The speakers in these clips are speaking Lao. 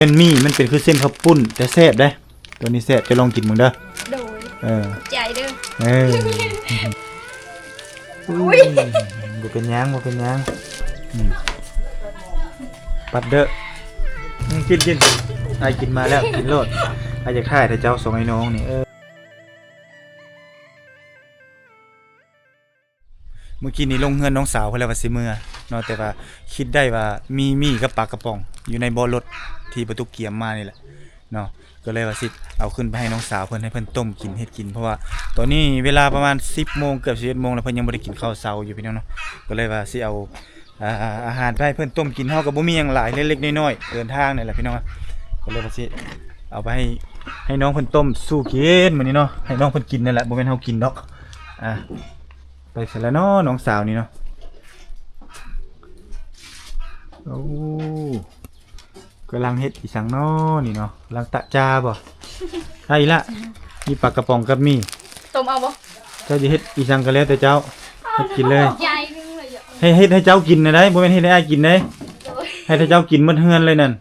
ເສັ້ນໝີ່ມັນເປັນຄືເສັ້ນເຂົ້າປຸ້ນ ແຕ່ແຊບເດ້. ໂຕນີ້ແຊບ ເຈົ້າລອງກິນເບິ່ງເດີ. ໂດຍ ເອີ ຂອບໃຈເດີ. ເອີ ອຸ້ຍ ບໍ່ເປັນຫຍັງ ບໍ່ເປັນຫຍັງ. ອືມ ປັດເດີ. ອືມ ກິນ ກິນ ອ້າຍກິນມາແລ້ວ ກິນໂລດ. ອ້າຍຢາກຖ່າຍແຕ່ເຈົ້າສອງໄອ້ນ້ອງນີ້. ເອີ ມື້ກີ້ນີ້ລົງເຮືອນນ້ອງສາວເພິ່ນແລ້ວວ່າຊິເມືອເນາະ ແຕ່ວ່າຄິດໄດ້ວ່າມີໝີ່ກັບປາກະປ໋ອງຢູ່ໃນເບາະລົດທີ່ປະຕຸກກຽມມານີ້ແຫຼະເນາະ ກໍເລີຍວ່າຊິເອົາຂຶ້ນໄປໃຫ້ນ້ອງສາວເພິ່ນ ໃຫ້ເພິ່ນຕົ້ມກິນເຮັດກິນ ເພາະວ່າຕອນນີ້ເວລາປະມານສິບໂມງ ເກືອບສິບເອັດໂມງແລ້ວ ເພິ່ນຍັງບໍ່ໄດ້ກິນເຂົ້າເຊົ້າຢູ່ ພີ່ນ້ອງເນາະ. ກໍເລີຍວ່າຊິເອົາ ອ່າ ອາຫານໄປໃຫ້ເພິ່ນຕົ້ມກິນ ເຮົາກໍບໍ່ມີຫຍັງຫຼາຍ ເລັກໆນ້ອຍໆ ເດີນທາງນີ້ແຫຼະ ພີ່ນ້ອງ. ກໍເລີຍວ່າຊິເອົາໄປໃຫ້ ໃຫ້ນ້ອງເພິ່ນຕົ້ມສູ່ກິນມື້ນີ້ເນາະ ໃຫ້ນ້ອງເພິ່ນກິນນັ້ນແຫຼະ ບໍ່ແມ່ນເຮົາກິນດອກ. ອ່າ ໄປໃສລະເນາະ ນ້ອງສາວນີ້ເນາະ. ໂອ້ ກຳລັງເຮັດອີ່ສັງເນາະນີ້ເນາະ ກຳລັງຕະຈາບໍ່? ໄດ້ລະ ມີປາກະປ໋ອງກັບໝີ່ ຕົ້ມເອົາບໍ່? ເຈົ້າຈະເຮັດອີ່ສັງກໍແລ້ວແຕ່ເຈົ້າ ເຮັດກິນເລີຍ. ໃຫຍ່ໜຶ່ງເລີຍ ໃຫ້ເຮັດໃຫ້ເຈົ້າກິນນະໄດ໋ ບໍ່ແມ່ນເຮັດໃຫ້ອ້າຍກິນເດ້. ໂດຍ ໃຫ້ແຕ່ເຈົ້າກິນໝົດເຮືອນເລີຍນັ້ນ.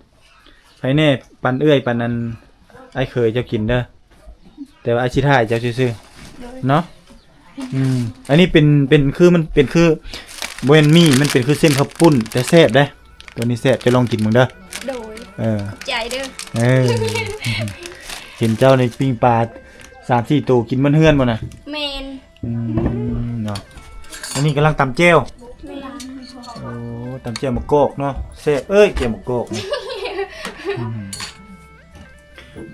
ໃຜແນ່ ປັນເອື້ອຍ ປັນອັນ ອ້າຍເຂີຍເຈົ້າກິນເດີ ແຕ່ວ່າອ້າຍຊິຖ່າຍເຈົ້າຊື່ໆ ໂດຍ ເນາະ. ອືມ ອັນນີ້ເປັນ ເປັນຄື ມັນເປັນຄື ບໍ່ແມ່ນໝີ່ ມັນເປັນຄືເສັ້ນເຂົ້າປຸ້ນ ແຕ່ແຊບເດ້. ໂຕນີ້ແຊບ ເຈົ້າລອງກິນເບິ່ງເດີ. ໂດຍ ເອີ ຂອບໃຈເດີ. ເອີ ເຫັນເຈົ້າໃນປີ້ງປາສາມສີ່ໂຕ ກິນໝົດເຮືອນບໍ່ນະ? ແມ່ນ. ອືມ ເນາະ ອັນນີ້ກຳລັງຕຳແຈ່ວ. ແມ່ນ. ໂອ້ ຕຳແຈ່ວໝາກກອກເນາະ ແຊບເອີຍ ແຈ່ວໝາກກອກນີ້. ອືມ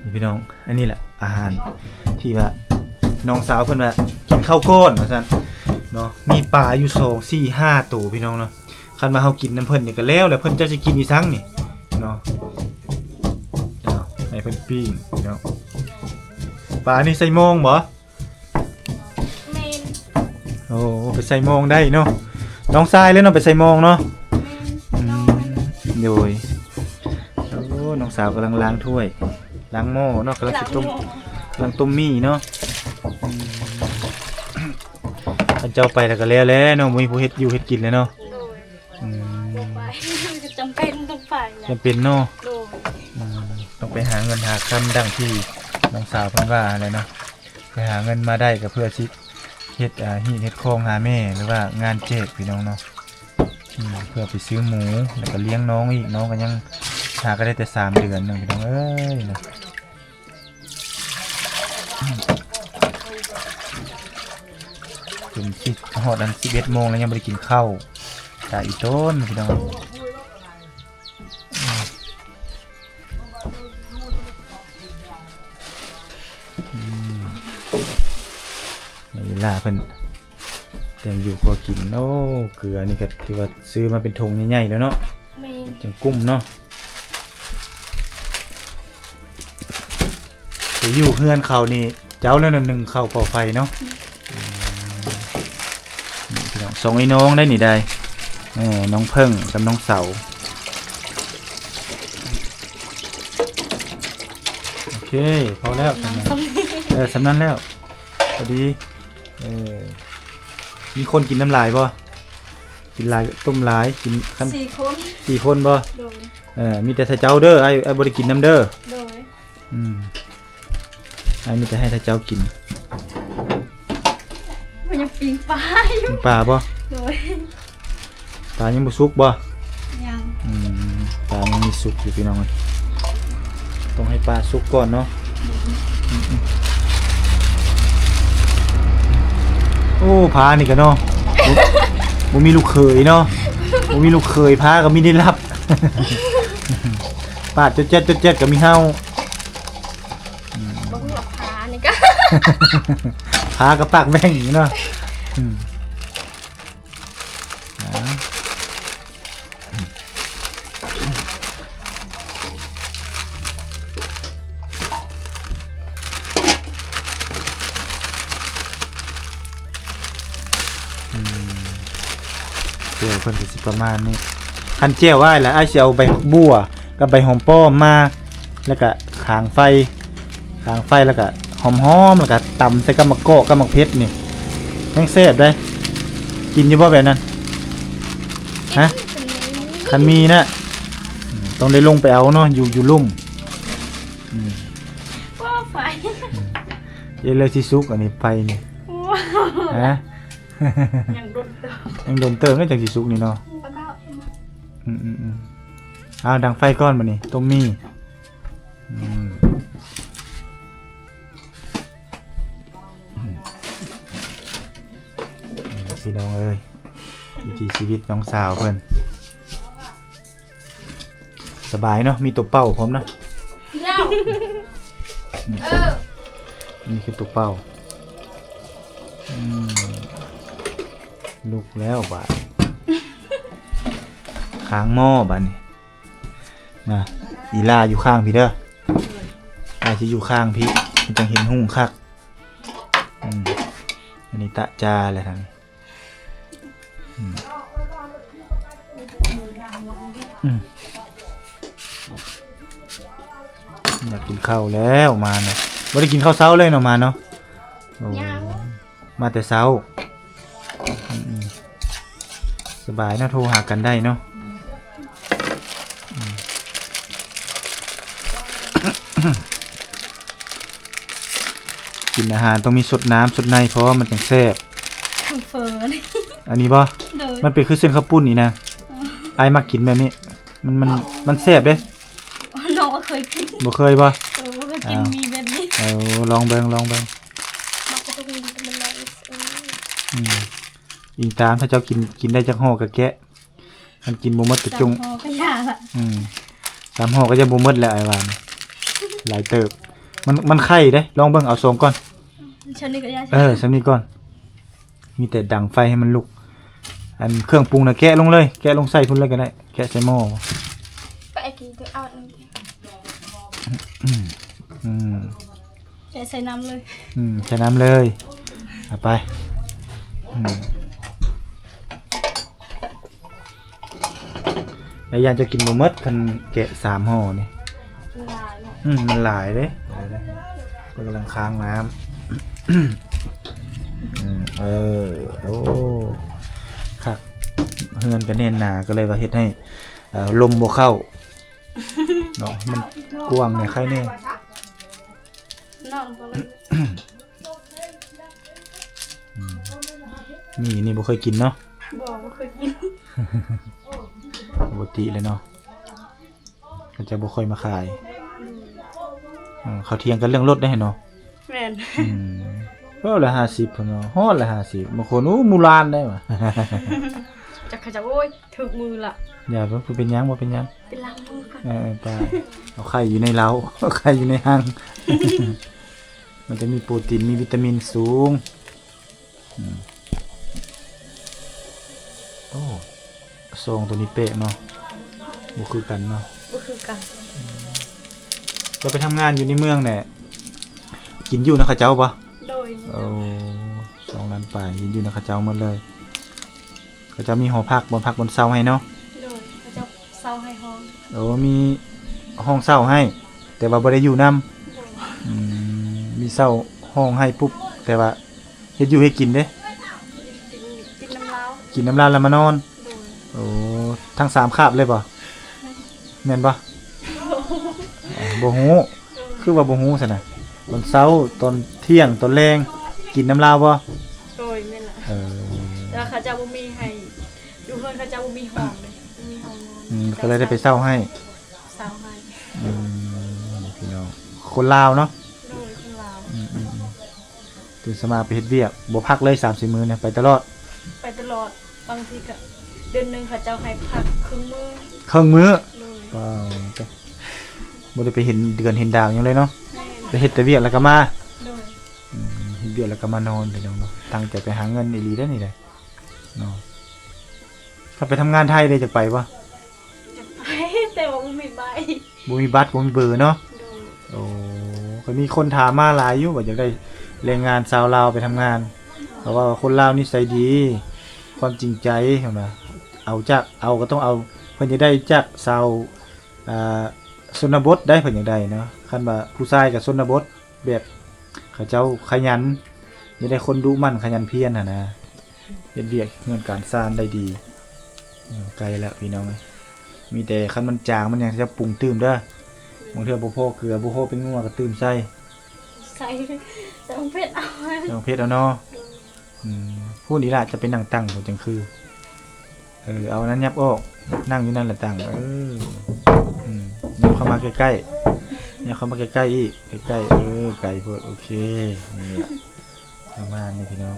ນີ້ພີ່ນ້ອງ ອັນນີ້ແຫຼະອາຫານທີ່ວ່ານ້ອງສາວເພິ່ນວ່າກິນເຂົ້າກ່ອນວ່າຊັ້ນເນາະ. ມີປາຢູ່ສອງ ສີ່ ຫ້າໂຕ ພີ່ນ້ອງເນາະ. ຄັນວ່າເຮົາກິນນຳເພິ່ນນີ້ກໍແລ້ວແຫຼະ ເພິ່ນຈັກຊິກິນອີ່ສັງນີ້ເນາະ. ເອົາ ໃຫ້ເພິ່ນປີ້ງເນາະ. ປານີ້ໃສ່ມອງບໍ່? ແມ່ນ. ໂອ້ ໄປໃສ່ມອງໄດ້ເນາະ ນ້ອງຊາຍເລີຍເນາະ ໄປໃສ່ມອງເນາະ. ແມ່ນ. ອືມ ໂດຍ. ໂອ້ ນ້ອງສາວກຳລັງລ້າງຖ້ວຍ ລ້າງໝໍ້ເນາະ ກຳລັງຊິຕົ້ມ ລ້າງໝໍ້ ກຳລັງຕົ້ມໝີ່ເນາະ. ອືມ ຄັນເຈົ້າໄປແລ້ວກໍແລ້ວແຫຼະເນາະ ບໍ່ມີຜູ້ເຮັດຢູ່ເຮັດກິນແລ້ວເນາະ. ໂດຍ. ອືມ ບໍ່ໄປ ຈຳເປັນຕ້ອງໄປແຫຼະ ຈຳເປັນເນາະ. ໂດຍ. ອືມ ຕ້ອງໄປຫາເງິນຫາຄຳດັ່ງທີ່ນ້ອງສາວເພິ່ນວ່າຫັ້ນແຫຼະເນາະ. ໄປຫາເງິນມາໄດ້ກໍເພື່ອຊິເຮັດ ອ່າ ຮີດເຮັດຄອງຫາແມ່ ຫຼືວ່າງານແຈກ ພີ່ນ້ອງເນາະ. ອືມ ເພື່ອໄປຊື້ໝູ ແລ້ວກໍລ້ຽງນ້ອງອີກ ນ້ອງກໍຍັງ ຫາກໍໄດ້ແຕ່ສາມເດືອນໜຶ່ງ ພີ່ນ້ອງເອີຍເນາະ. ຈົນຊິຮອດອັນສິບເອັດໂມງແລ້ວ ຍັງບໍ່ໄດ້ກິນເຂົ້າ ຕາອີ່ຕົນ ພີ່ນ້ອງ. ອືມ ໃນເວລາເພິ່ນແຕ່ງຢູ່ຄົວກິນ. ໂອ້ ເກືອນີ້ກໍຖືວ່າຊື້ມາເປັນຖົງໃຫຍ່ໆແລ້ວເນາະ. ແມ່ນ. ຈັ່ງກຸ້ມເນາະ. ໄປຢູ່ເຮືອນເຂົານີ້ ເຈົ້າແລ້ວນະໜຶ້ງເຂົ້າກໍ່ໄຟເນາະ. ອືມ ນີ້ພີ່ນ້ອງ ສອງໄອ້ນ້ອງໄດ໋ນີ້ໄດ໋ ເອີ ນ້ອງເຜິ້ງກັບນ້ອງເສົາ. ໂອເຄ ພໍແລ້ວ ເອີ ສ່ຳນັ້ນແລ້ວ ພໍດີ. ເອີ ມີຄົນກິນນ້ຳຫຼາຍບໍ່? ກິນຫຼາຍ ຕົ້ມຫຼາຍ ກິນຄັນ ສີ່ຄົນ ສີ່ຄົນບໍ່? ໂດຍ. ເອີ ມີແຕ່ຖ້າເຈົ້າເດີ ອ້າຍ ອ້າຍບໍ່ໄດ້ກິນນຳເດີ. ໂດຍ. ອືມ ອ້າຍມີແຕ່ໃຫ້ຖ້າເຈົ້າກິນ. ມັນຍັງປີ້ງປາຢູ່ ປີ້ງປາບໍ່? ໂດຍ. ປາຍັງບໍ່ສຸກບໍ່? ຍັງ. ອືມ ປາຍັງມີສຸກຢູ່ ພີ່ນ້ອງເອີຍ ຕ້ອງໃຫ້ປາສຸກກ່ອນເນາະ. ໂອ້ ພານີ້ກະເນາະ ບໍ່ ບໍ່ມີລູກເຂີຍເນາະ ບໍ່ມີລູກເຂີຍ ພາກໍມີໄດ້ຮັບ ປາດຈວດແຈດ ຈວດແຈດກໍມີເຫົ່າ. ອືມ ບໍ່ຮູ້ວ່າພານີ້ກະ ພາກໍປາກແຫວ່ງຢູ່ເນາະ. ອືມ ອືມ ແຈ່ວເພິ່ນກໍຊິປະມານນີ້. ຄັນແຈ່ວອ້າຍລະ ອ້າຍຊິເອົາໃບບັກບົ່ວກັບໃບຫອມປ້ອມມາ ແລ້ວກະຄາງໄຟ ຄາງໄຟ ແລ້ວກະຫອມໆ ແລ້ວກະຕຳໃສ່ກັບໝາກກອກກັບໝາກເຜັດນີ້ ແຮງແຊບເດ້. ກິນຢູ່ບໍ່ແບບນັ້ນ? ຮະ? ຄັນມີນະ. ອືມ ຕ້ອງໄດ້ລົງໄປເອົາເນາະ ຢູ່ ຢູ່ລຸ່ມ. ອືມ ໂອ້ ໄຟ ອືມ ເອີ ເລີຍຊິສຸກ ອັນນີ້ໄຟນີ້ ວ້າວ ຮະ ຍັງດົນເຕີບ ຍັງດົນເຕີບເນາະ ຈັ່ງຊິສຸກນີ້ເນາະ. ອືມໆໆ ເອົາ ດັງໄຟກ່ອນບັດນີ້ ຕົ້ມໝີ່. ອືມ ພີ່ນ້ອງເອີຍ ວິຖີຊີວິດນ້ອງສາວເພິ່ນ ສະບາຍເນາະ ມີຕົວເປົ່າພ້ອມນະ. ເອີ ນີ້ຄືຕົວເປົ່າ. ອືມ ລຸກແລ້ວບາດ ຄ້າງໝໍ້ບາດນີ້. ນະ ອີ່ຫຼ້າຢູ່ຂ້າງພີ້ເດີ ອ້າຍຊິຢູ່ຂ້າງພີ້ ມັນຈັ່ງເຫັນຮຸ່ງຄັກ. ອືມ ອັນນີ້ຕະຈາແຫຼະທາງນີ້. ອືມ ອືມ ຢາກກິນເຂົ້າແລ້ວມານະ ບໍ່ໄດ້ກິນເຂົ້າເຊົ້າເລີຍເນາະ ມານເນາະ. ໂອ້ ມາແຕ່ເຊົ້າ. ອືມໆ ສະບາຍເນາະ ໂທຫາກັນໄດ້ເນາະ. ອືມ ກິນອາຫານຕ້ອງມີສົດນ້ຳສົດໃນ ເພາະວ່າມັນຈັ່ງແຊບ. ເຝີ ອັນນີ້ບໍ່? ໂດຍ ມັນເປັນຄືເສັ້ນເຂົ້າປຸ້ນນີ້ນະ. ເອີ ອ້າຍມັກກິນແບບນີ້ ມັນ ມັນ ມັນແຊບເດ້. ນ້ອງບໍ່ເຄີຍກິນ ບໍ່ເຄີຍບໍ່? ເອີ ບໍ່ເຄີຍກິນ ມີແບບນີ້. ເອີ ລອງເບິ່ງ ລອງເບິ່ງ. ມັກກະທຸງນີ້ມັນນ້ອຍ. ອືມ ອີງຕາມ ຖ້າເຈົ້າກິນ ກິນໄດ້ຈັກຫໍ່ກະແກະ ຄັນກິນບໍ່ໝົດກະຈົ່ງ ສາມຫໍ່ກະຢ່າລະ. ອືມ ສາມຫໍ່ກະຍັງບໍ່ໝົດແຫຼະ ອ້າຍວ່າ ຫຼາຍເຕີບ. ມັນ ມັນໄຂ່ເດ້ ລອງເບິ່ງ ເອົາສອງກ່ອນ. ຊ່ຳນີ້ກະຢ່າ ເອີ ຊ່ຳນີ້ກ່ອນ. ມີແຕ່ດັງໄຟໃຫ້ມັນລຸກ. ອັນເຄື່ອງປຸງນະ ແກະລົງເລີຍ ແກະລົງໃສ່ພຸ້ນເລີຍກະໄດ້ ແກະໃສ່ໝໍ້. ໄປກິນຕົວເອົາ. ອືມ ອືມ ແກະໃສ່ນ້ຳເລີຍ. ອືມ ໃສ່ນ້ຳເລີຍ ເອົາໄປ. ອືມ ແລ້ວຢ້ານຈະກິນບໍ່ໝົດ ຄັນແກະສາມຫໍ່ນີ້. ຫຼາຍເນາະ. ອືມ ມັນຫຼາຍເດ້. ເພິ່ນກຳລັງຄ້າງນ້ຳ. ອືມ ເອີ ໂອ້ ຄັກ ເຮືອນກະແໜ້ນໜາ ກະເລີຍວ່າເຮັດໃຫ້ ເອີ ລົມບໍ່ເຂົ້າເນາະ ມັນກວ້າງແດ່ ໄຄແດ່. ນ້ອງບໍ່ເລີຍ. ອືມ ນີ້ ນີ້ບໍ່ເຄີຍກິນເນາະ? ບໍ່ ບໍ່ເຄີຍກິນ. ປົກກະຕິແຫຼະເນາະ ເຂົາເຈົ້າບໍ່ຄ່ອຍມາຂາຍ. ອືມ ເອີ ເຂົາຖຽງກັນເລື່ອງລົດເດ້ເນາະ. ແມ່ນ. ອືມ ເອີ ລະຫ້າສິບພຸ້ນເນາະ ຮອດລະຫ້າສິບ ບາງຄົນ ໂອ້ ໝູ່ລ້ານໄດ້ຫວາ. ຈັກເຂົາເຈົ້າ ໂອ້ຍ ຖືກມືລະ. ຢ່າ ບໍ່ເປັນຫຍັງ ບໍ່ເປັນຫຍັງ. ໄປລ້າງມືກ່ອນ. ເອີ ໄປ ເອົາໄຂ່ຢູ່ໃນເລົາ ເອົາໄຂ່ຢູ່ໃນຮັງ. ມັນຈະມີໂປຣຕີນ ມີວິຕາມິນສູງ. ອືມ ໂອ້ ຊອງໂຕນີ້ແປກເນາະ ບໍ່ຄືກັນເນາະ. ບໍ່ຄືກັນ. ອືມ ເຈົ້າໄປທຳງານຢູ່ໃນເມືອງແຫຼະ ກິນຢູ່ນຳເຂົາເຈົ້າບໍ່? ໂດຍ. ໂອ້ ສອງລ້ານປາຍ ກິນຢູ່ນຳເຂົາເຈົ້າໝົດເລີຍ. ເຂົາເຈົ້າມີຫໍພັກ ບ່ອນພັກບ່ອນເຊົາໃຫ້ເນາະ. ໂດຍ ເຂົາເຈົ້າເຊົ່າໃຫ້ຫ້ອງ. ໂອ້ ມີຫ້ອງເຊົ່າໃຫ້ ແຕ່ວ່າບໍ່ໄດ້ຢູ່ນຳ. ໂດຍ. ອືມ ມີເຊົ່າຫ້ອງໃຫ້ປຸບ ແຕ່ວ່າເຮັດຢູ່ເຮັດກິນເດ້? ກິນ ກິນນຳລາວ. ກິນນຳລາວແລ້ວມານອນ. ໂດຍ. ໂອ້ ທັງສາມຄາບເລີຍບໍ່? ແມ່ນບໍ່? ບໍ່ຮູ້. ຄືວ່າບໍ່ຮູ້ຊັ້ນນະ ຕອນເຊົ້າ ຕອນທ່ຽງ ຕອນແລງ ກິນນຳລາວບໍ່? ໂດຍ ແມ່ນລະ. ເອີ ແຕ່ວ່າເຂົາເຈົ້າບໍ່ມີໃຫ້ ຢູ່ເຮືອນເຂົາເຈົ້າບໍ່ມີຫ້ອງເດ້ ບໍ່ມີຫ້ອງນອນ. ອືມ ເຂົາເຈົ້າກະເລີຍໄດ້ໄປເຊົ່າໃຫ້. ເຊົ່າໃຫ້. ອືມ ພີ່ນ້ອງ ຄົນລາວເນາະ? ໂດຍ ຄົນລາວ. ອືມໆ ຕື່ນສະມາໄປເຮັດວຽກ ບໍ່ພັກເລີຍ ສາມສີ່ມື້ນີ້ ໄປຕະຫຼອດ? ໄປຕະຫຼອດ. ບາງທີກະເດືອນໜຶ່ງເຂົາເຈົ້າໃຫ້ພັກເຄິ່ງມື້. ເຄິ່ງມື້? ໂດຍ. ວ້າວ ບໍ່ໄດ້ໄປເຫັນເດືອນເຫັນດາວຫຍັງເລີຍເນາະ? ແມ່ນ. ໄປເຮັດແຕ່ວຽກແລ້ວກະມາ? ໂດຍ. ອືມ ເຮັດວຽກແລ້ວກະມານອນ ພີ່ນ້ອງເນາະ. ຕັ້ງໃຈໄປຫາເງິນອີ່ຫຼີເດ້ນີ້ເດ້ເນາະ. ຄັນໄປທຳງານໄທເດ້ ຢາກໄປບໍ່? ຢາກໄປ ແຕ່ວ່າບໍ່ມີໃບ. ບໍ່ມີບັດ ບໍ່ມີເບີເນາະ? ໂດຍ. ໂອ້ ກະມີຄົນຖາມມາຫຼາຍຢູ່ ວ່າຢາກໄດ້ແຮງງານຊາວລາວໄປທຳງານ. ເພາະວ່າຄົນລາວນິໄສດີ ຄວາມຈິງໃຈຫັ້ນນະ ເອົາຈາກ ເອົາກະຕ້ອງເອົາ ເພິ່ນຢາກໄດ້ຈາກຊາວ ອ່າ ຊົນນະບົດໄດ໋ ເພິ່ນຢາກໄດ້ເນາະ. ຄັນວ່າຜູ້ຊາຍກະຊົນນະບົດ ແບບເຂົາເຈົ້າຂະຫຍັນ ຢາກໄດ້ຄົນດຸໝັ່ນຂະຫຍັນພຽນຫັ້ນນະ ເຮັດວຽກເຮືອນການຊານໄດ້ດີ. ເອີ ໃກ້ແລ້ວພີ່ນ້ອງເອີຍ. ມີແຕ່ຄັນມັນຈາງມັນຫຍັງຈະປຸງຕື່ມເດີ. ບາງເທື່ອບໍ່ພໍເກືອ ບໍ່ພໍແປ້ງນົວກໍຕື່ມໃສ່ ໃສ່ ໃສ່ເຜັດເອົາ ໃສ່ເຜັດເອົາເນາະ. ອືມ ພຸ້ນອີ່ຫຼ້າ ຈະໄປນັ່ງຕັ້ງພຸ້ນຈັ່ງຄື. ເອີ ເອົາອັນນັ້ນຫຍັບອອກ ນັ່ງຢູ່ນັ້ນລະຕັ້ງ. ເອີ ອືມ ຫຍັບເຂົ້າມາໃກ້ໆ ຫຍັບເຂົ້າມາໃກ້ໆອີກ ໃກ້ໆ. ເອີ ໄກໂພດ. ໂອເຄ ນີ້ລະ ປະມານນີ້ພີ່ນ້ອງ.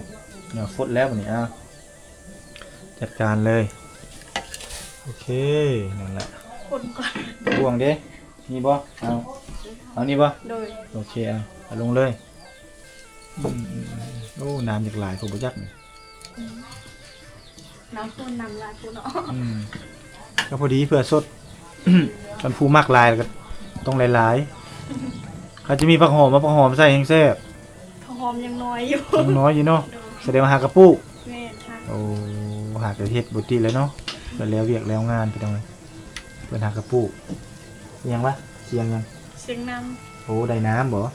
ເອົາ ຟົດແລ້ວບັດນີ້ ເອົາ ຈັດການເລີຍ. ໂອເຄ ນັ້ນລະ ຄົນກ່ອນ. ບ່ວງເດ ມີບໍ່? ເອົາ ເອົານີ້ບໍ່? ໂດຍ. ໂອເຄ ເອົາ ເອົາລົງເລີຍ. ອືມ ໂອ້ ນ້ຳຢາກຫຼາຍ ຂ້ອຍບໍ່ຢາກນີ້. ອືມ ນ້ຳຄົນ ນ້ຳຫຼາຍໂພດເນາະ. ອືມ ກໍພໍດີເພື່ອສົດ. ຄັນຜູ້ມັກຫຼາຍກໍຕ້ອງຫຼາຍໆ. ຄັນຈະມີຜັກຫອມ ເອົາຜັກຫອມໃສ່ແຮງແຊບ. ຜັກຫອມຍັງນ້ອຍຢູ່ ຍັງນ້ອຍຢູ່ເນາະ. ໂດຍ. ສະແດງວ່າຫາກະປູກ. ແມ່ນ ຫາກະປູກ. ໂອ້ ຫາກະເຮັດບໍ່ຕິແລ້ວເນາະ. ເພິ່ນແລ້ວວຽກແລ້ວງານ ພີ່ນ້ອງເອີຍ. ເພິ່ນຫາກະປູກ. ອີຫຍັງວະ? ສຽງຫຍັງ? ສຽງນ້ຳ. ໂອ້ ໄດ້ນ້ຳບໍ? ໂດຍ.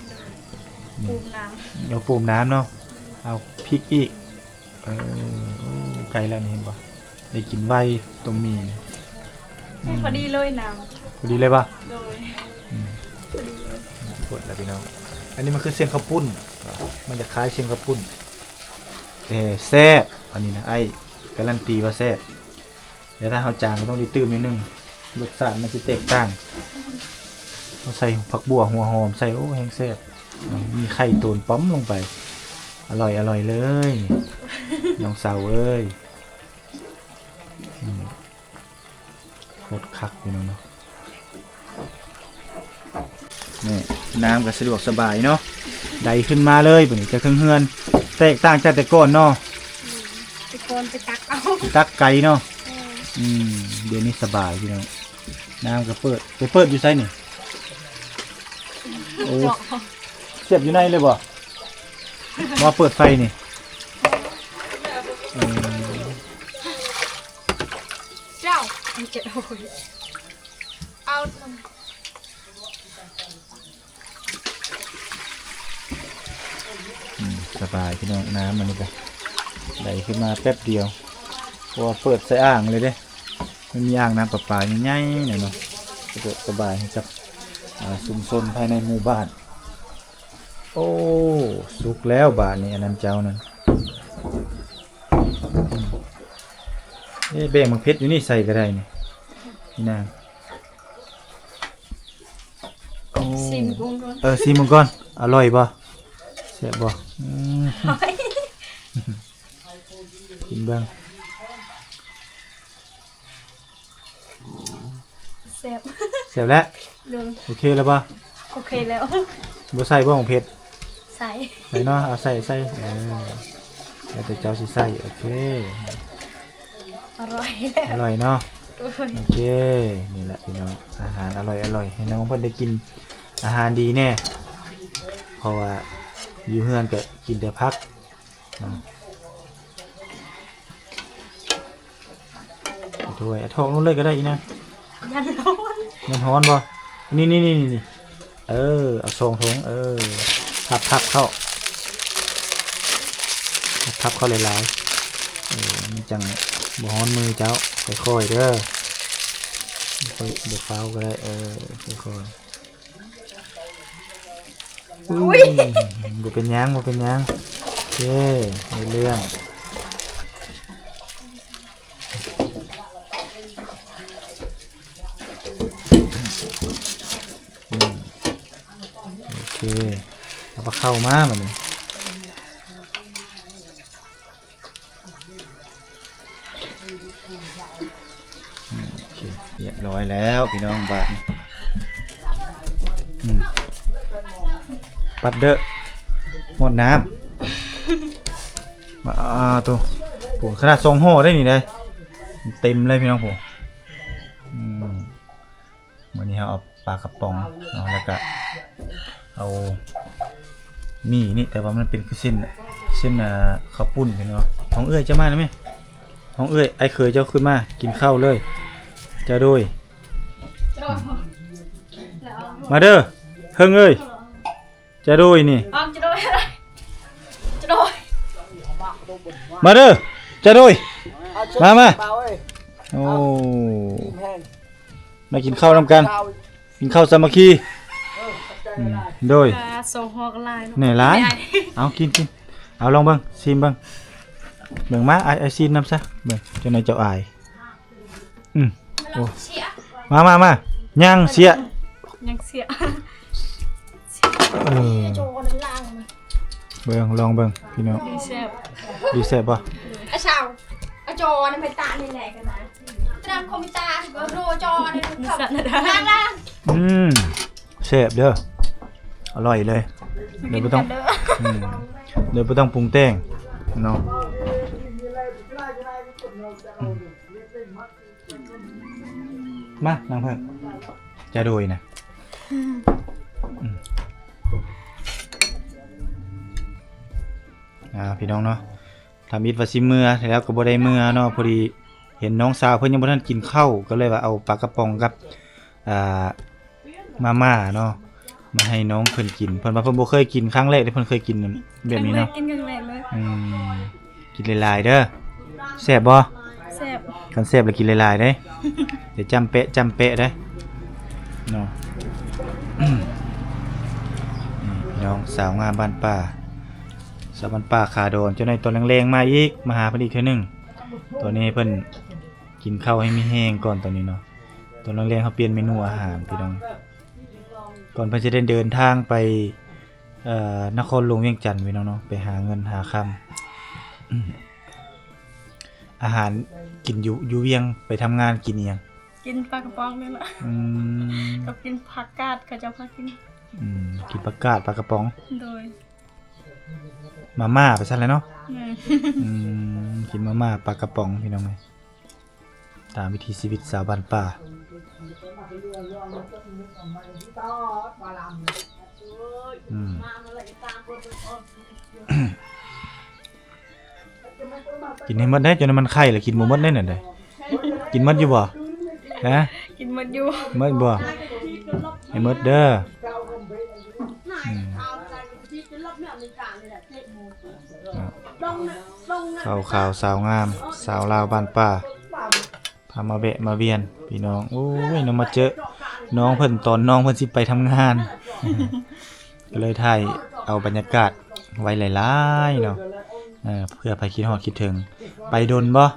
ອືມ ປູມນ້ຳ. ເອົາປູມນ້ຳເນາະ. ເອົາພິກອີກ. ເອີ ໂອ້ ໃກ້ແລ້ວນີ້ ເຫັນບໍ່? ໄດ້ກິນໄວ ຕົ້ມໝີ່ນີ້. ອືມ ພໍດີເລີຍນ້ຳ. ພໍດີເລີຍບໍ່? ໂດຍ. ອືມ ພໍດີເລີຍ. ຄົນລະພີ່ນ້ອງ. ອັນນີ້ມັນຄືເສັ້ນເຂົ້າປຸ້ນ ມັນຈະຄ້າຍເສັ້ນເຂົ້າປຸ້ນ ແຕ່ແຊບ. ອັນນີ້ນະ ອ້າຍກາລັນຕີວ່າແຊບ. ແຕ່ຖ້າເຮົາຈາງກໍຕ້ອງໄດ້ຕື່ມນິດໜຶ່ງ ລົດຊາດມັນຊິແຕກຕ່າງ. ເຮົາໃສ່ຜັກບົ່ວ ຫົວຫອມໃສ່ ໂອ້ ແຮງແຊບ. ມີໄຂ່ໂຕນປ້ອມລົງໄປ. ອະລ່ອຍ ອະລ່ອຍເລີຍ ນ້ອງສາວເອີຍ. ອືມ ໂຄດຄັກພີ່ນ້ອງເນາະ. ນີ້ ນ້ຳກໍສະດວກສະບາຍເນາະ ໄດ້ຂຶ້ນມາເລີຍ. ບັດນີ້ຈາກເທິງເຮືອນ ແຕກຕ່າງຈາກແຕ່ກ່ອນເນາະ. ອືມ ແຕ່ກ່ອນໄປຕັກເອົາ ໄປຕັກໄກເນາະ. ແມ່ນ. ອືມ ດຽວນີ້ສະບາຍພີ່ນ້ອງ. ນ້ຳກໍເປີດ ໄປເປີດຢູ່ໃສນີ້? ໂອ້ ສຽບຢູ່ໃນເລີຍບໍ່? ບໍ່ເປີດໄຟນີ້. ເອີ ເຈົ້າ ເອົາ ອືມ ສະບາຍພີ່ນ້ອງ. ນ້ຳອັນນີ້ກໍໄດ້ຂຶ້ນມາແປັບດຽວ ເພາະວ່າເປີດໃສ່ອ່າງເລີຍເດ້. ມັນມີອ່າງນ້ຳປະປາໃຫຍ່ໆ ແຫຼະເນາະ ສະດວກສະບາຍໃຫ້ກັບ ອາ ຊຸມຊົນພາຍໃນໝູ່ບ້ານ. ໂອ້ ສຸກແລ້ວບາດນີ້ ອັນນັ້ນເຈົ້ານັ້ນ. ເອ ແບ່ງໝາກເຜັດຢູ່ນີ້ໃສ່ກໍໄດ້ນີ້ ນີ້ນາງ. ໂອ້ ຊີມເບິ່ງກ່ອນ. ເອີ ຊີມເບິ່ງກ່ອນ. ອະລ່ອຍບໍ່? ແຊບບໍ່? ອືມ ກິນເບິ່ງ. ແຊບ ແຊບແລ້ວ. ໂດຍ. ໂອເຄແລ້ວບໍ່? ໂອເຄແລ້ວ. ບໍ່ໃສ່ບໍ່ ໝາກເຜັດ? ໃສ່ ໃສ່ເນາະ. ເອົາໃສ່ ໃສ່ ເອີ ແລ້ວແຕ່ເຈົ້າຊິໃສ່. ໂອເຄ ອະລ່ອຍ ອະລ່ອຍເນາະ. ໂດຍ. ໂອເຄ ນີ້ແຫຼະພີ່ນ້ອງ ອາຫານອະລ່ອຍໆ ໃຫ້ນ້ອງເພິ່ນໄດ້ກິນອາຫານດີແດ່ ເພາະວ່າຢູ່ເຮືອນກໍກິນແຕ່ຜັກ. ອືມ ຖ້ວຍ ຖອກລົງເລີຍກໍໄດ້ອີນາ. ຢ້ານຮ້ອນ ຢ້ານຮ້ອນບໍ່? ນີ້ໆໆ ເອີ ເອົາສອງຖົງ ເອີ ພັບໆເຂົ້າ ພັບໆເຂົ້າຫຼາຍໆ ເອີ ມັນຈັ່ງບໍ່ຮ້ອນມືເຈົ້າ. ຄ່ອຍໆເດີ ຄ່ອຍ ບໍ່ຟ້າວກໍໄດ້ ເອີ ຄ່ອຍໆ. ອຸ້ຍ ບໍ່ເປັນຫຍັງ ບໍ່ເປັນຫຍັງ. ໂອເຄ ໄດ້ເລື່ອງ. ອືມ ໂອເຄ ເອົາປາເຂົ້າມາບັດນີ້. ອືມ ໂອເຄ ຮຽບຮ້ອຍແລ້ວພີ່ນ້ອງ ບາດນີ້ ອືມ ປັດເດີ ໝົດນ້ຳ ອາ ໂຕ ໂຫ ຂະໜາດສອງຫໍ່ໄດ໋ນີ້ໄດ໋ ເຕັມເລີຍພີ່ນ້ອງ ໂຫ ອືມ. ມື້ນີ້ເຮົາເອົາປາກະປ໋ອງເນາະ ແລ້ວກະເອົາໝີ່ນີ້ ແຕ່ວ່າມັນເປັນຄືເສັ້ນ ເສັ້ນ ອ່າ ເຂົ້າປຸ້ນເນາະ. ຫ້ອງເອື້ອຍເຈົ້າມາແລ້ວແມະ ຫ້ອງເອື້ອຍ ອ້າຍເຂີຍເຈົ້າຂຶ້ນມາກິນເຂົ້າເລີຍ. ເຈົ້າໂດຍ ມາເດີ ເຫິງເອີຍ. ຈະໂດຍນີ້ ອ້າວ ຈະໂດຍ ຈະໂດຍ ມາເດີ ຈະໂດຍ ມາ ມາ ໂອ້ ກິນແຮງ ມາກິນເຂົ້ານຳກັນ ກິນເຂົ້າສາມັກຄີ. ອືມ ໂດຍ ອ່າ ໂຊຮອກຫຼາຍເນາະ ແນ່ຫຼາຍ. ເອົາ ກິນ ກິນ ເອົາ ລອງເບິ່ງ ຊີມເບິ່ງ ເບິ່ງ ມາ ອ້າຍ ອ້າຍຊີມນຳຊະ ເບິ່ງ ຈັ່ງໃດເຈົ້າອາຍ. ອືມ ໂອ້ ມາ ມາ ມາ ຍັງເສຍ ຍັງເສຍ ເອີ ເບິ່ງ ລອງເບິ່ງພີ່ນ້ອງ ດີແຊບ ດີແຊບບໍ່? ອາຊາວ ອາຈອນໄປຕານີ້ແຫຼະກັນນະ ຕາມຄອມພິວເຕີກໍໂຣຈອນນັ້ນລະ ອືມ ແຊບເດີ ອະລ່ອຍເລີຍ ໂດຍບໍ່ຕ້ອງ ກິນນຳກັນເດີ ອືມ ໂດຍບໍ່ຕ້ອງປຸງແຕ່ງເນາະ. ມາ ນັ່ງເພິ່ນ ຈະໂດຍນະ ອືມ ອ່າ ພີ່ນ້ອງເນາະ ທຳອິດວ່າຊິເມືອ ແລ້ວກໍບໍ່ໄດ້ເມືອເນາະ ພໍດີເຫັນນ້ອງສາວເພິ່ນຍັງບໍ່ທັນກິນເຂົ້າ ກໍເລີຍວ່າເອົາປາກະປ໋ອງກັບ ອ່າ ມາມ່າເນາະ ມາໃຫ້ນ້ອງເພິ່ນກິນ ເພິ່ນວ່າເພິ່ນບໍ່ເຄີຍກິນ ຄັ້ງແລກທີ່ເພິ່ນເຄີຍກິນແບບນີ້ເນາະ ກິນຄັ້ງແລກເລີຍ ອືມ ກິນຫຼາຍໆເດີ ແຊບບໍ່? ແຊບ ຄັນແຊບລະກິນຫຼາຍໆເດ້ ຢ່າຈ້ຳແປະຈ້ຳແປະເດ້ເນາະ. ນີ້ພີ່ນ້ອງ ສາວງາມບ້ານປ່າ ສາວບ້ານປ່າຂາດອນ ຈັກໜ່ອຍຕອນແລງໆມາອີກ ມາຫາເພິ່ນອີກເທື່ອໜຶ່ງ. ຕອນນີ້ໃຫ້ເພິ່ນກິນເຂົ້າໃຫ້ມີແຮງກ່ອນຕອນນີ້ເນາະ ຕອນແລງໆເຮົາປ່ຽນເມນູອາຫານພີ່ນ້ອງ ກ່ອນເພິ່ນຈະໄດ້ເດີນທາງໄປ ເອີ ນະຄອນຫຼວງວຽງຈັນພີ່ນ້ອງເນາະ ໄປຫາເງິນຫາຄຳ. ອາຫານກິນຢູ່ ຢູ່ວຽງ ໄປທຳງານກິນອີ່ຫຍັງ? ກິນປາກະປ໋ອງນີ້ລະ ອືມ ກັບກິນຜັກກາດ ເຂົາເຈົ້າພາກິນ ອືມ ກິນຜັກກາດປາກະປ໋ອງ ໂດຍ ມາມ່າໄປຊັ້ນແຫຼະເນາະ ແມ່ນ ອືມ ກິນມາມ່າປາກະປ໋ອງພີ່ນ້ອງເອີຍ ຕາມວິຖີຊີວິດຊາວບ້ານປ່າ. ອືມ ກິນໃຫ້ໝົດເດ້ ຈົນມັນໄຄລະກິນບໍ່ໝົດເດ້ນັ້ນເດ້. ກິນໝົດຢູ່ບໍ່? ຮະ? ກິນໝົດຢູ່. ໝົດບໍ່? ໃຫ້ໝົດເດີ. ອືມ ເນາະ ສາວຂາວສາວງາມ ສາວລາວບ້ານປ່າ ພາມາແວະມາວຽນພີ່ນ້ອງ. ໂອ້ຍ ນ້ອງມາເຈີນ້ອງເພິ່ນ ຕອນນ້ອງເພິ່ນຊິໄປທຳງານ ກໍເລີຍຖ່າຍເອົາບັນຍາກາດໄວ້ຫຼາຍໆເນາະ ເພື່ອໃຜຄິດຮອດຄິດເຖິງ. ໄປດົນບໍ່?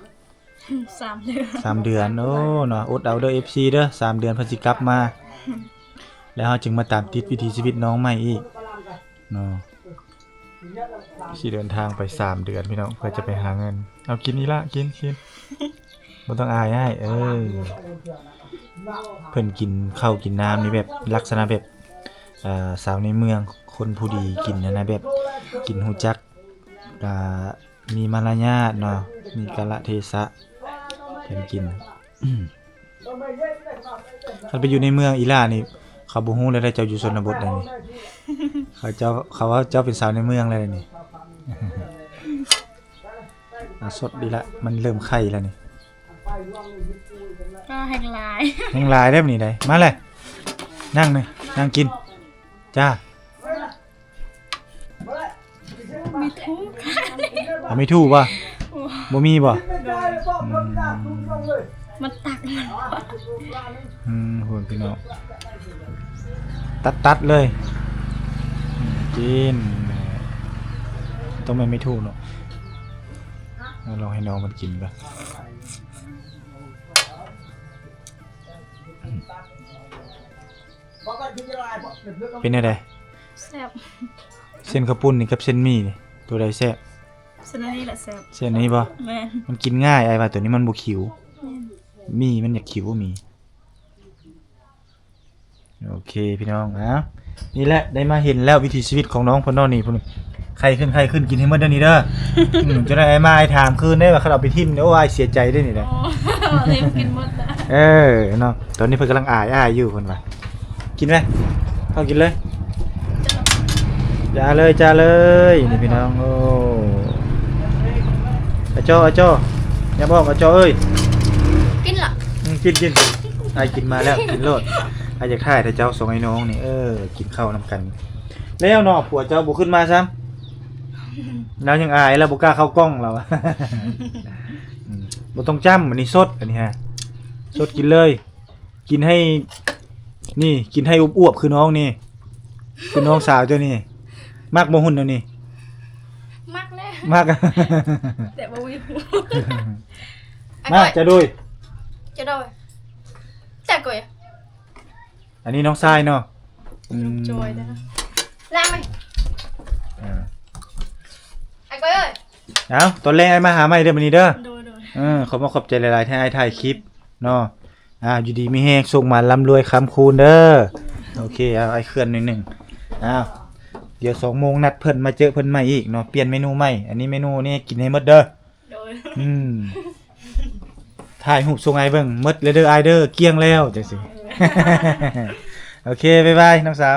ສາມເດືອນ ສາມເດືອນ. ໂອ້ ເນາະ ອົດເອົາເດີ ເອັຟຊີ ເດີ ສາມເດືອນເພິ່ນຊິກັບມາ ແລ້ວເຮົາຈຶ່ງມາຕາມຕິດວິຖີຊີວິດນ້ອງໃໝ່ອີກເນາະ. ຊິເດີນທາງໄປສາມເດືອນພີ່ນ້ອງ ເພື່ອຈະໄປຫາເງິນ. ເອົາ ກິນອີ່ຫຼ້າ ກິນ ກິນ ບໍ່ຕ້ອງອາຍອ້າຍ. ເອີ ເພິ່ນກິນເຂົ້າກິນນ້ຳນີ້ແບບ ລັກສະນະແບບ ເອີ ຊາວໃນເມືອງ ຄົນຜູ້ດີກິນຫັ້ນນະ ແບບກິນຮູ້ຈັກ ກະມີມາລະຍາດເນາະ ມີກາລະເທສະ ເພິ່ນກິນ. ຄັນໄປຢູ່ໃນເມືອງອີ່ຫຼ້ານີ້ ເຂົາບໍ່ຮູ້ແລ້ວເດ້ ເຈົ້າຢູ່ຊົນນະບົດແລ້ວນີ້ ເຂົາເຈົ້າ ເຂົາວ່າເຈົ້າເປັນສາວໃນເມືອງແລ້ວນີ້. ອ່າ ສົດດີລະ ມັນເລີ່ມໄຄລະນີ້ ກໍແຮງຫຼາຍ ແຮງຫຼາຍເດ້ບາດນີ້ໄດ໋. ມາແຫຼະ ນັ່ງນີ້ ນັ່ງກິນ ຈ້າ. ມີທູ່ ເອົາ ມີທູ່ບໍ່? ໂອ້ ບໍ່ມີບໍ່? ໂດຍ ອືມ ມັນຕັກມັນ ອືມ ພຸ້ນພີ່ນ້ອງ ຕັດໆເລີຍ ກິນ ຕ້ອງແມ່ນມີທູ່ເນາະ. ລອງໃຫ້ນ້ອງມັນກິນກ່ອນ. ເປັນແນວໃດ? ແຊບ. ເສັ້ນເຂົ້າປຸ້ນນີ້ກັບເສັ້ນໝີ່ນີ້ ໂຕໃດແຊບ? ເສັ້ນອັນນີ້ແຫຼະແຊບ. ເສັ້ນນີ້ບໍ່? ແມ່ນ. ມັນກິນງ່າຍ ອ້າຍວ່າໂຕນີ້ມັນບໍ່ຂິວ. ແມ່ນ. ໝີ່ມັນຢາກຂິວໝີ່. ໂອເຄພີ່ນ້ອງ ອ່າ ນີ້ແຫຼະ ໄດ້ມາເຫັນແລ້ວວິຖີຊີວິດຂອງນ້ອງເພິ່ນເນາະ. ນີ້ ເພິ່ນໄຄຂຶ້ນ ໄຄຂຶ້ນ ກິນໃຫ້ໝົດເດີນີ້ເດີ. ອືມ ຈະໄດ້ອ້າຍມາອ້າຍຖາມຄືນເດ້ວ່າ ຄັນເອົາໄປຖິ້ມນີ້ ໂອ້ ອ້າຍເສຍໃຈເດ້ນີ້ນະ. ອໍ ເລີຍກິນໝົດລະ. ເອີ ເນາະ ຕອນນີ້ເພິ່ນກຳລັງອາຍອ້າຍຢູ່ ເພິ່ນວ່າ. ກິນໄໝ? ເອົາກິນເລີຍ. ຈ້າເລີຍ ຈ້າເລີຍ ນີ້ພີ່ນ້ອງ. ໂອ້ ອາຈໍ່ ອາຈໍ່ ຢ່າບອກ ອາຈໍ່ເອີຍ. ກິນລະ. ອືມ ກິນ ກິນ ອ້າຍກິນມາແລ້ວ ກິນໂລດ. ອ້າຍຢາກຖ່າຍແຕ່ເຈົ້າສອງໄອ້ນ້ອງນີ້ ເອີ ກິນເຂົ້ານຳກັນ. ແລ້ວເນາະ ຜົວເຈົ້າບໍ່ຂຶ້ນມາຊ້ຳ ລາວຍັງອາຍ ລາວບໍ່ກ້າເຂົ້າກ້ອງລາວ. ອືມ ບໍ່ຕ້ອງຈ້ຳ ອັນນີ້ສົດ ອັນນີ້ຮະ ສົດກິນເລີຍ. ກິນໃຫ້ ນີ້ ກິນໃຫ້ອວບໆ ຄືນ້ອງນີ້ ຄືນ້ອງສາວເຈົ້ານີ້. ມັກບໍ່ຫຸ່ນແນວນີ້? ມັກແຫຼະ ມັກ ແຕ່ບໍ່ມີຜູ້ ມາ ຈະໂດຍ ຈະໂດຍ ແຕ່ກໍ ອັນນີ້ນ້ອງຊາຍເນາະ. ອືມ ນ້ອງຈອຍເດີ ລ້າງໄໝ? ເອີ ອ້າຍກ້ອຍເອີຍ ເອົາ ຕອນແລງອ້າຍມາຫາໃໝ່ເດີ ມື້ນີ້ເດີ. ໂດຍໆ ເອີ ຂອບມຸກຂອບໃຈຫຼາຍໆ ທີ່ອ້າຍຖ່າຍຄລິບເນາະ. ອ່າ ຢູ່ດີມີແຮງ ໂຊກໝານ ລ່ຳລວຍຄ້ຳຄູນເດີ. ໂອເຄ ເອົາ ອ້າຍເຄື່ອນໜ້ອຍໜຶ່ງ. ອ້າວ ດຽວສອງໂມງນັດເພິ່ນ ມາເຈີເພິ່ນໃໝ່ອີກເນາະ ປ່ຽນເມນູໃໝ່. ອັນນີ້ເມນູນີ້ກິນໃຫ້ໝົດເດີ. ໂດຍ ອືມ ຖ່າຍຮູບສົ່ງອ້າຍເບິ່ງ ໝົດແລ້ວເດີອ້າຍເດີ ກ້ຽງແລ້ວ ຈັ່ງຊີ້. ໂອເຄ ບາຍບາຍ ນ້ອງສາວ.